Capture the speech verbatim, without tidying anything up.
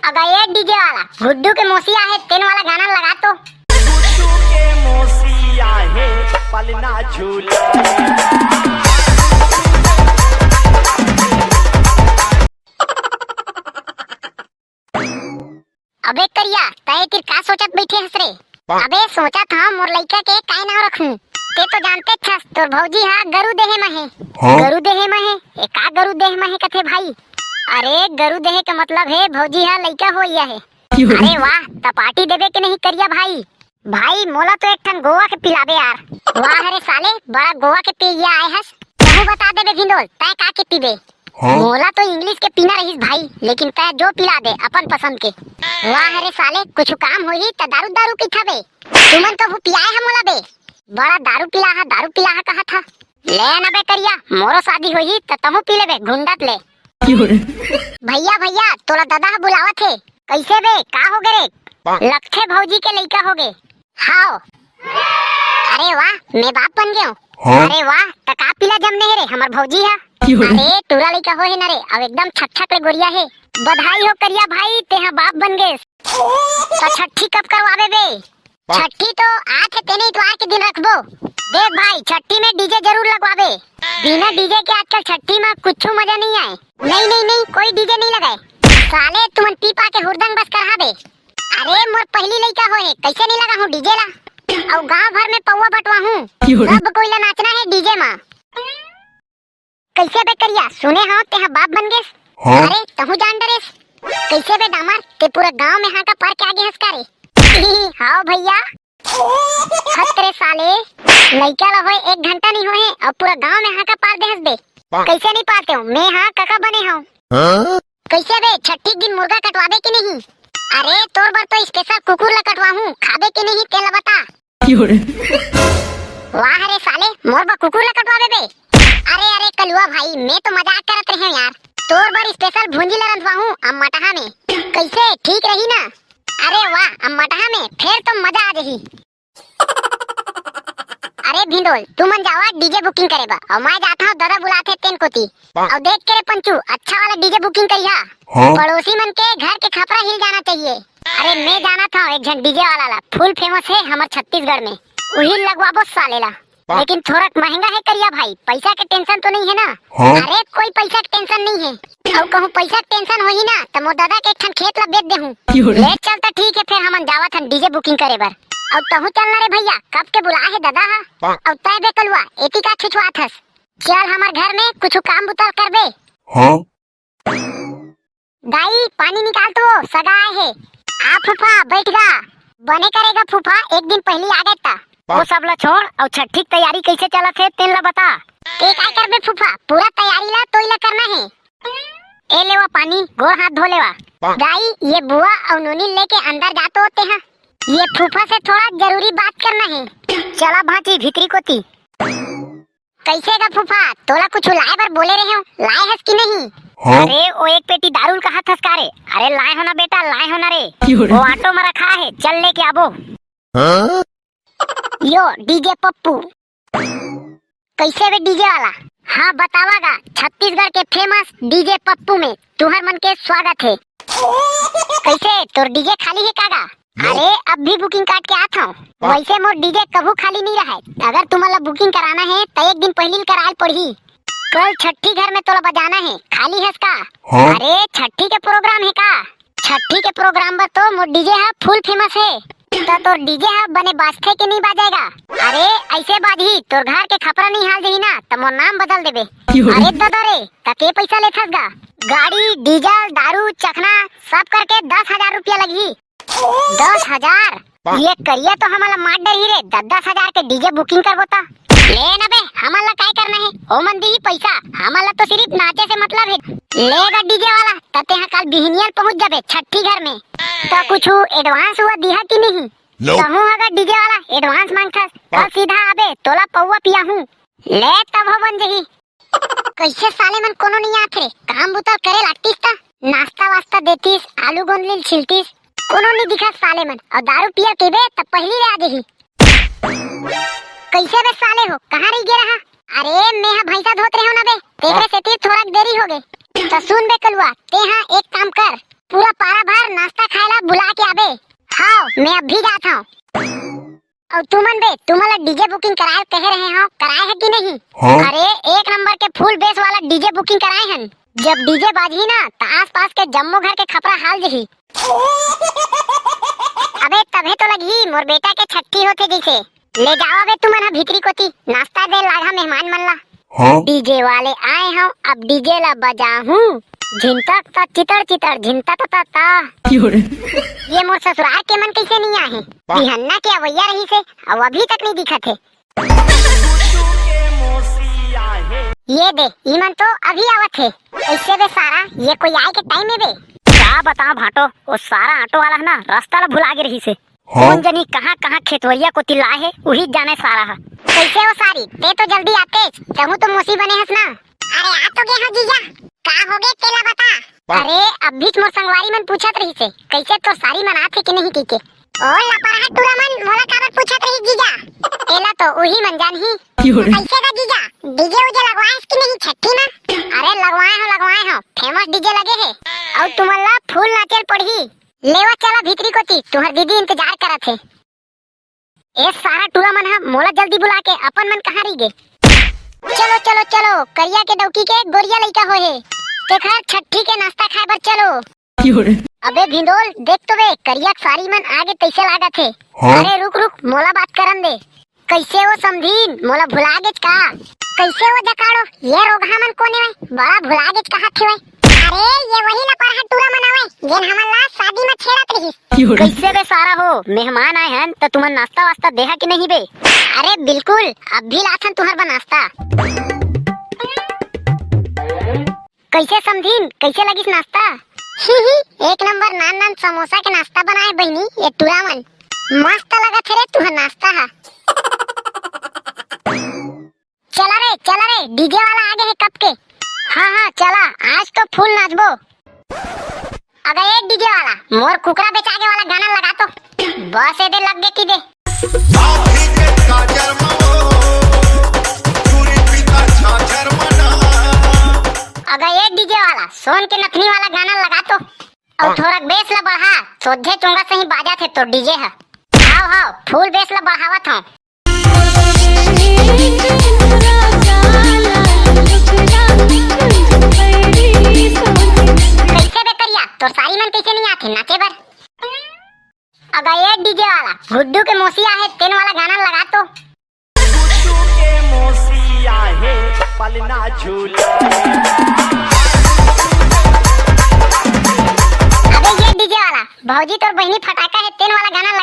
अगर ये डीजे वाला गुड्डू के मौसी आहे, तेन वाला गाना लगा तो। गुड्डू के मौसी आहे, पलना झूला। अबे करिया, तय तिर का सोचत बैठे हस रे? अबे सोचत हंव, मोर लइका के काय नाव रखूं? ते तो जानते छस, तोर भौजी हा गरु देहे म हे। हाँ? गरु देहे म हे? ए का गरु देहे म हे कथे भाई? अरे गरु देहे के मतलब हे भौजी हा लइका होइया हे। अरे वाह, त पार्टी देबे के नहीं करिया भाई? भाई मोला तो एक ठन गोवा के पिलाबे यार। वाह रे साले, बड़ा गोवा के पिया आए हस। तहूं बता देबे भिंदोल, तय का के पीबे? हाँ? मोला तो इंग्लिश के पीना रहिस भाई, लेकिन तय जो पिला दे अपन पसंद के। वाह रे साले, कुछ काम होही त दारू दारू की खाबे। तुमन कभू पियाए ह मोला बे? बड़ा दारू पिला हा, दारू पिला हा कहा था। ले न बे करिया, मोरो शादी होही त तहूं पी लेबे घुंडत ले। भैया भैया, तोला दादा ह बुलावत हे। कैसे बे, का हो गे रे? लगथे भौजी के लइका हो गे। हाव। अरे वाह, मैं बाप बन गयो। हाँ? अरे वाह, त का पीला जमने हे रे हमर भौजी हा? अरे टूरा लइका हो हे न रे, अब एकदम छक छक ले गोरिया हे। बधाई हो करिया भाई, तेहा बाप बन गेस। त छट्ठी कब करवाबे बे? छट्ठी तो आथे तेने इतवार के दिन रखबो। देख भाई, छट्ठी में डीजे जरूर लगवाबे। बिना डीजे के आजकल छट्ठी में कुछ मजा नहीं आए। नहीं नहीं नहीं, कोई डीजे नहीं लगाए। साले तुमन पी पा के हुरदंग बस करहाबे। अरे मोर पहली लइका होए, कैसे नहीं लगा हूँ डीजे ला? अउ गांव भर में पौवा बंटवा हूँ। सब कोई ला नाचना है डीजे मा। कैसे बे करिया, सुने हंव तेहा बाप बन गेस? हाँ? अरे तहूं जान डरेस? कैसे बे डामर, ते पूरा गांव में हांका पार के आगे हंस का रे? हाव भैया। हत रे साले, लइका ला होए एक घंटा नहीं होए अउ पूरा गांव में हांका पार दे हंस बे। कैसे नहीं पाते हो? मैं हा कका बने हंव। हाँ? कैसे बे, छठी दिन मुर्गा कटवाबे कि नहीं? अरे तोर बर तो स्पेशल कुकुर ला कटवा हूँ, खाबे कि नहीं तेला बता। वाह रे साले, मोर बर कुकुर ला कटवाबे बे? अरे अरे कलुआ भाई, मैं तो मजाक करत रहे हूँ यार। तोर बर स्पेशल भूंजी ला रंधवा हूँ अम्मटहा में। कैसे, ठीक रही ना? अरे वाह, अम्मटहा में फेर तो मजा आ जही। अरे भिंडोल, तुमन जावा डीजे बुकिंग करे बर, अउ मैं जात हंव, दादा बुलाथे तेन कोती। अउ देख के रे पंचू, अच्छा वाला डीजे बुकिंग करिहा। हाँ? पड़ोसी मन के घर के खपरा हिल जाना चाहिए। अरे मैं जानत हंव एक झन डीजे वाला ला, फुल फेमस हे हमर छत्तीसगढ़ में, उही लगवाबो साले ला। लेकिन थोड़ा महंगा है करिया भाई, पैसा के टेंशन तो नहीं है ना? हाँ। अरे कोई पैसा के टेंशन नहीं है। अउ कहूँ पैसा के टेंशन होही ना त मोर दादा के एक ठन खेत ला बेच देहूँ। ले चल त ठीक है, फिर हमन जावत हन डीजे बुकिंग करे बर। अउ तहूँ चल ना रे भैया, कब के बुला है दादा हा। अउ तय बे कलुआ, एती का छुछुआत हस? चल हमर घर में कुछ काम बुता करबे। हाँ। दाई, पानी निकाल तो, सगा आए हे। आ फूफा, बैठ गा। बने करेगा फूफा, एक दिन पहली आ गए ता। वो सब ला छोड़, अउ छठी के तैयारी कैसे चलत हे, तेन ला बता। ते काय करबे फूफा, पूरा तैयारी ला तोई ला करना हे। ए लेवा पानी, गोड़ हाथ धो लेवा। दाई, ये बुआ अउ नोनी लेके अंदर जा तो तेहा। ये फूफा से थोड़ा जरूरी बात करना हे। चला भांची भीतरी कोती। कैसे गा फूफा, तोला कुछ लाए बर बोले रहे हो, लाए हस कि नहीं? हाँ? अरे, ओ एक पेटी दारू ल कहत हस का रे? अरे, लाए हो ना बेटा, लाए हो ना रे। क्यों रे? ओ ऑटो में रखा है, चल लेके आबो। हाँ? यो, डीजे पप्पू। कैसे बे डीजे वाला? हाँ, बतावा गा, छत्तीसगढ़ के फेमस डीजे पप्पू में तुहर मन के स्वागत है। कैसे, तोर डीजे खाली है का गा? अरे, अब भी बुकिंग काट के आत हूँ। वैसे मोर डीजे कभू खाली नहीं रहे। अगर तुमन ला बुकिंग कराना है, त एक दिन पहली कराल पड़ही। कल छठी घर में तोला बजाना है, खाली हस का? हाँ। अरे, छठी के प्रोग्राम है का? छठी के प्रोग्राम बर तो मोर डीजे हा फुल फेमस है। त तोर डीजे हा बने बाजथे के नहीं बाजेगा? अरे, ऐसे बाजही, तोर घर के खपरा नहीं हाल जही ना, त मोर नाम बदल देबे। अरे दादा रे, त के पैसा लेथस गा? गाड़ी, डीजल, दारू, चखना, सब करके दस हजार रुपया लगही। दस हजार? ये करिया तो हमला मार डरही रे, दस दस हजार के डीजे बुकिंग करबो त। ले ना बे, हमन ला काय करना है, ओमन दिही पैसा, हमन ला तो सिर्फ नाचे से मतलब है। ले गा डीजे वाला, त तेहा काल बिहनिया ल पहुंच जाबे छठी घर में। त कुछ एडवांस हुआ दिहा कि नहीं? कहूं अगर डीजे वाला एडवांस मांगथस, कल सीधा आबे, तोला पौवा पियाहूं। ले तब हो बन जही। कैसे साले मन कोनो नहीं आत रे, काम बुता करे लागतीस त नाश्ता वास्ता देतीस, आलू गोंदली ल छीलतीस, कोनो नहीं दिखत साले मन। अउ दारू पिया केबे त पहली ले आ जही। कैसे बे साले हो, कहाँ रह गे रहा? अरे मैं हा भैंसा धोत रहे हो ना बे, तेकरे सेती थोड़ा देरी हो गए। त सुन बे कलुआ, ते हा एक काम कर, पूरा पारा भर बुला के आबे। हाँ, मैं अभी जात हूँ। अउ तुमन बे, तुमन ला डीजे बुकिंग कराए कहे रहे हो, कराए है कि नहीं? हाँ। अरे, एक नंबर के फुल बेस वाला डीजे बुकिंग कराए हन। जब डीजे बाजही ना, त आसपास के जम्मो घर के खपरा हाल जही। अबे, तभे तो लगही मोर बेटा के छट्ठी होथे जइसे। ले जावा बे तुमन ह भीतरी कोती, नाश्ता दे लाढ़ा मेहमान मन ला। हाँ। डीजे वाले आए हव, अब डीजे ला बजाहूँ। झिनतक ता चितड़ चितड़, झिनता ता ता ता। क्यों रे? ये मोर ससुरार के मन कइसे नहीं आहे? बिहन्ना के अवैया रहिसे, अउ अभी तक नहीं दिखत हे। ये दे, इमन तो अभी आवत हे। अइसे बे सारा, ये कोई आए के टाइम हे बे? का बताओ भाटो, वो सारा ऑटो वाला है ना, रास्ता ला भुला गे रहिसे। हाँ। कोन जनी कहाँ कहाँ खेतवरिया कोती लाए हे, उही जाने सारा ह। कइसे हो सारी, ते तो जल्दी आतेच, तहूँ तो मौसी बने हस ना। अरे आ तो गे हो जीजा, का हो गे तेला बता। अरे अभीच मोर संगवारी मन पूछत रहिसे, कइसे तोर सारी मन आथे कि नहीं कहिके। ओ लपरहा टूरा मन, मोला काबर पूछत रही जीजा? एला तो उही मन जानही। कइसे गा जीजा, डीजे उजे लगवाएस कि नहीं छट्ठी मा? अरे लगवाए हो, लगवाए हो, फेमस डीजे लगे हे। अउ तुमन ला फुल नाचेल पड़ही। लेवा चला भीतरी कोती, तुहर दीदी इंतजार करत हे। ए सारा टूरा मन ह मोला जल्दी बुला के अपन मन कहाँ रहि गे? चलो चलो चलो, करिया के डौकी के गोरिया लइका होए हे, तेखर छट्ठी के नाश्ता खाए बर चलो। अबे भिंडोल, देख तो बे, करिया के सारी मन आगे तइसे लागत हे। हाँ? अरे रुक रुक, मोला बात करन दे। कइसे हो समधीन, मोला भुला गेच का? कइसे हो जकाड़ो, ये रोगहा मन कोने वय? बड़ा भुला गेच कहा थे वय? अरे ये वही लपरहा टूरा मन आवय, जेन हमन ला शादी में छेड़त रहिस। कइसे बे सारा हो, मेहमान आए हन त तुमन नाश्ता वास्ता देहा कि नहीं बे? अरे बिल्कुल, अब भी लाथन तुहर बर नाश्ता। कइसे समधीन, कइसे लगिस नाश्ता? ही ही, एक नंबर नान नान समोसा के नाश्ता बनाए बहिनी, ये टूरा मन। मस्त लगत हे रे तुहर नाश्ता हा। चला रे, चला रे, डीजे वाला आ गे हे कब के। हाँ हाँ, चला, आज तो फुल नाचबो। अबे ए डीजे वाला, मोर कुकरा बेचागे वाला गाना लगा तो। बस ए दे लग गे कि दे। अबे ए डीजे वाला, सोन के नथनी वाला गाना लगा तो। अउ थोड़ा बेस ला बढ़ा, सोझे चोंगा सही बाजत हे तोर डीजे ह। हाव हाव, फुल बेस ला बढ़ावत हव। कइसे बे करिया, तोर सारी मन कइसे नहीं आथे नाचे बर? अगर ये डीजे वाला गुड्डू के मौसी आहे, तेन वाला गाना लगा तो। गुड्डू के मौसी आहे, पलना झूला। अबे ये डीजे वाला, भौजी तोर बहिनी फटाका हे, तेन वाला गाना